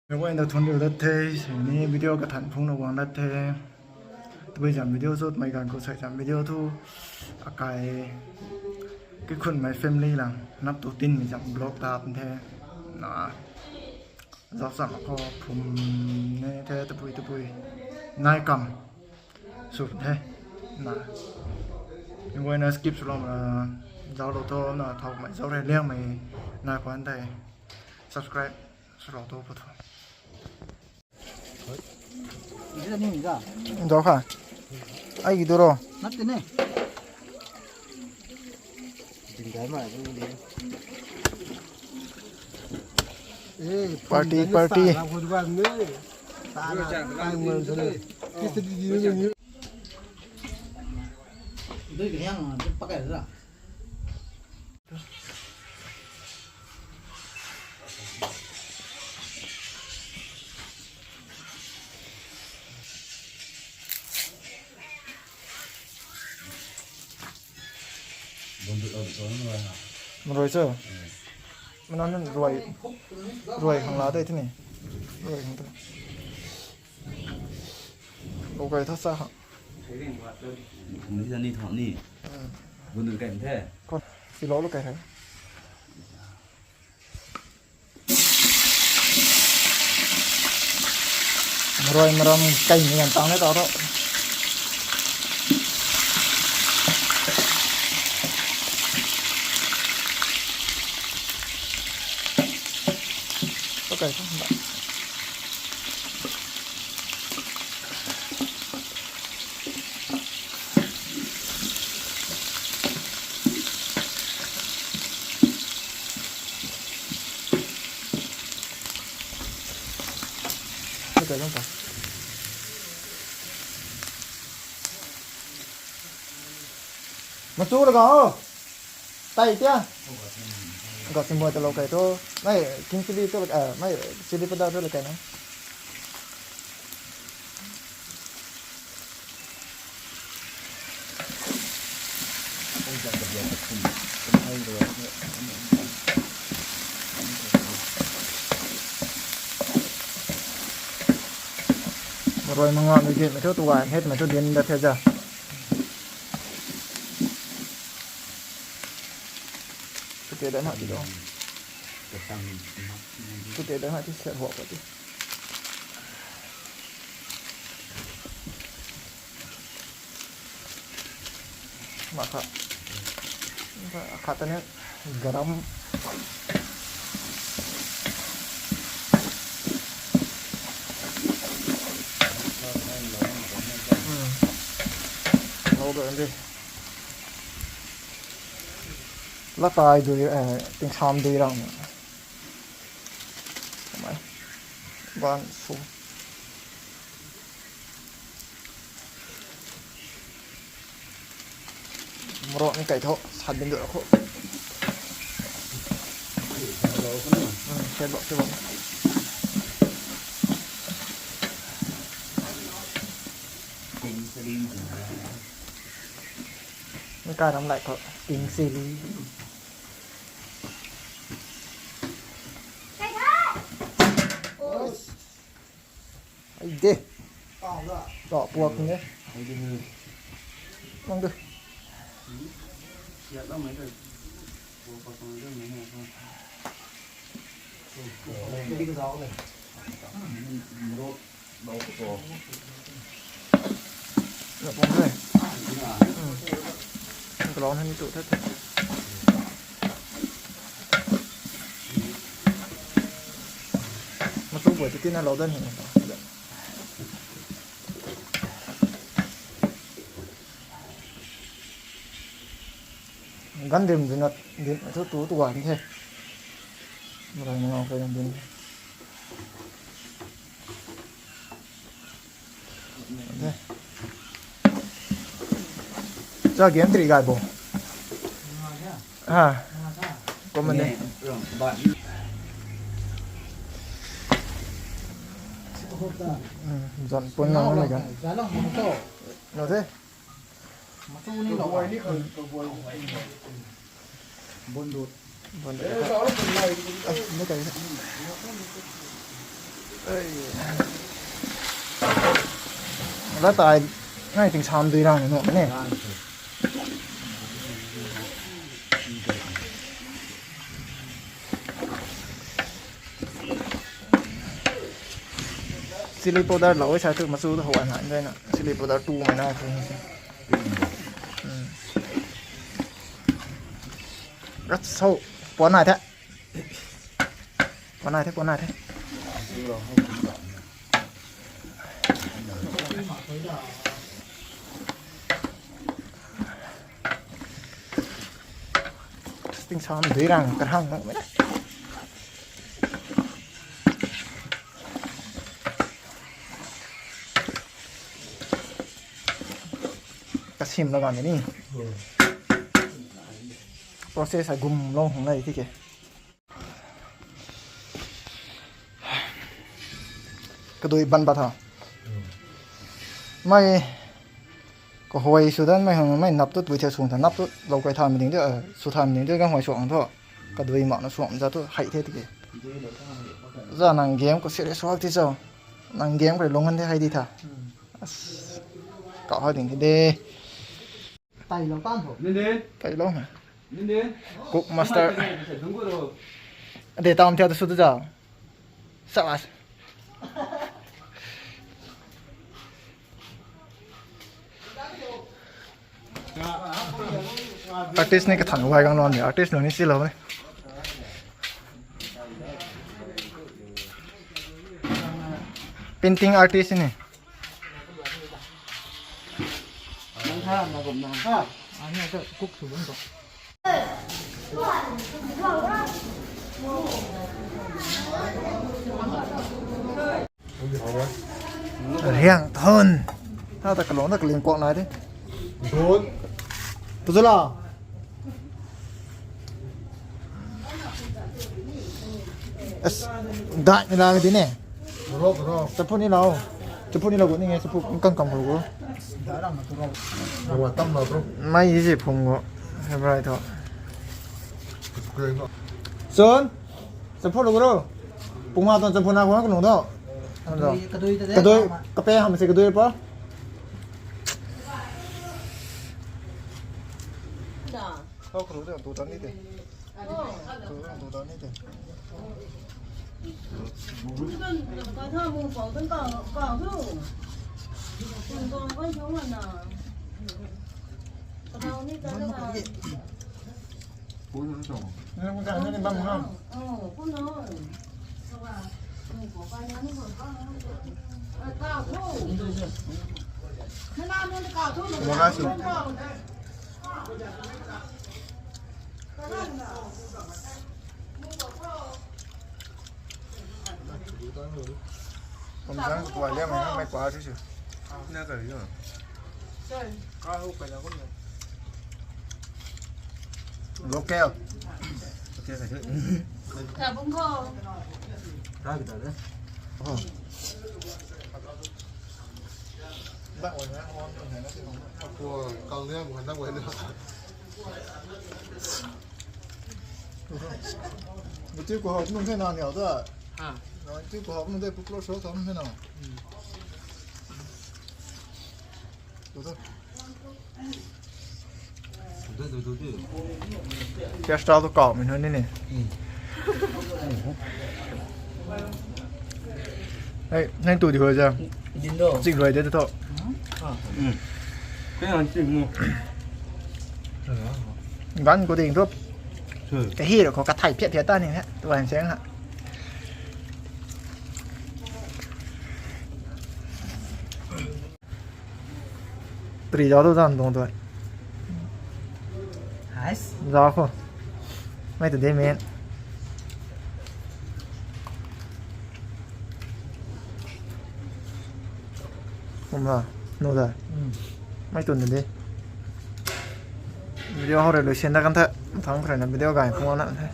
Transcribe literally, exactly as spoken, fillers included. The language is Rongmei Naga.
Meic guayna ta thuanc riu dat the, sini video kathan phungna guang dat the. Tabui zam video cho, mei ganv khou sei zam video thu akai Kikhunmei family lang nap tu tinmei zam vlog ta pun the. Na, zauc cham khou phum ne the tabui tabui. Nai kam sw the. Na, meic guayna skip swlou na zauclou tho, na thaumei zauc rey liangmei nai khwan tei subscribe swlou tho pu tho. Zauc kha. Ai ki tu ro. Party, party. Marui cho. Mana nunc ruai, ruai khang la dei tini. Ruai khang tu. Lou kai tha sa ha. Ni tha ni tha ni. Bun kai the. Kon, si lou lou kai the. Marui maram kai ni gan tang le ta ro. Okay, Machu laga o. Tai tia. Gak sing moi ta lou kai tho. Mei king chili tho, mei chili powder tho lou kai na. Rui manga mei gimei thu tuay het mei thu din dat the za. Kute dat na ti do. Kute dat na ti set huak ka ti. Mak kha. Kha ta ni garam. Lou da di. Latai dui, tingsam dui rang. Kamei. Ban sw. Mrok ni kai tho, sat bin du khou. Kebab, kebab. Ni kai ram lai khou, pink chili. Ai de. Ro puak ni. Mang du. Ro puak ni. Kalou hei ni tu the the. Machu bui ti tina lou dan hi. Gan dim dina dim thu tu tu wan the. Mrui mangau kai dim. Cha game tri gai bo. Ha. Comment ne. Zan pun na na ga. No the. Bundut. Bundut. Ah, ni kai. Ei. La tai ngai ting sam dui rang ni nuh ne. Chili powder lou sa tu machu tu hou an han dai na. Chili powder tu mai na tu. Hmm. Rat sau puan nai the. Puan nai the, puan nai the. Ting sam dui rang karhang nang mai na. Kasim la gan ni. Process a gum long hung lai tike. Kadui ban ba tha. Mai kahuai sw dan mai hang mai nap tut bui thia sung tha nap tut lou kai tha mi ding de, eh, sw tha mi ding de gang huai suang tho. Kadui ma na suang za tu hai the tiki. Za nang game ko serious wak ti cho. Nang game ko lung han the hai di tha. As, kau hai ding the de. Tai lou tan tho. Nin nin. Tai lou na. Nin nin. Cook master. Nin nin. Ade tam thia tu su tu za. Salas. Artist ni kathang vai gang lon ni artist nunc ni si lou ni. Painting artist ni. Nang tha na gum na. Ha. Ani ta cook su bun to. Riang thon. Tha ta kalong ta kaling kuak nai de. Thon. Tu zala. As, dai ni la di ne. Rok, rok. Chaphut ni lau. Chaphut ni lau gu ni nge, chaphut kang kam gu. Rok tam la, bro. Mai isi phum gu. Hebrai tho. Chun. Chaphut lau gu ro. Pung ma ton chaphut na gu kanu do. Kadui, kadui ta de. Kadui, kape ham se kadui pa. Da. Tau kanu de, tu tan ni de. Pamjang kuay liam mai, mai pa si si. Na ka yo. Ka ho ka la ko. Local. Local ka. Ka bung ko. Ka kita de. Oh. Ba wa na ho na na si. Ko kang liam ko na ko na. Bati ko hok nung the na niau ta. Ha. Na ti ko hok nung the pu close hok nung the na. Hmm. Tu tu. Tu tu tu tu. Kya style tu kau min hon ni ni. Hmm. Hey, nang tu di ho ja. Din do. Chik rui de tu tho. Ha. Hmm. Kaya chik mo. Gan ko ding tu. Ka hi ro ko ka thai phiat phiat ta ni he. Tu han seng ha. Tri zau tu zan dong tu. Nice. Zau ko. Mai tu de men. Kum la. No da. Hmm. Mai tu de. Video hou rui lui sian da kan the. Thang khre na video gai khou na the.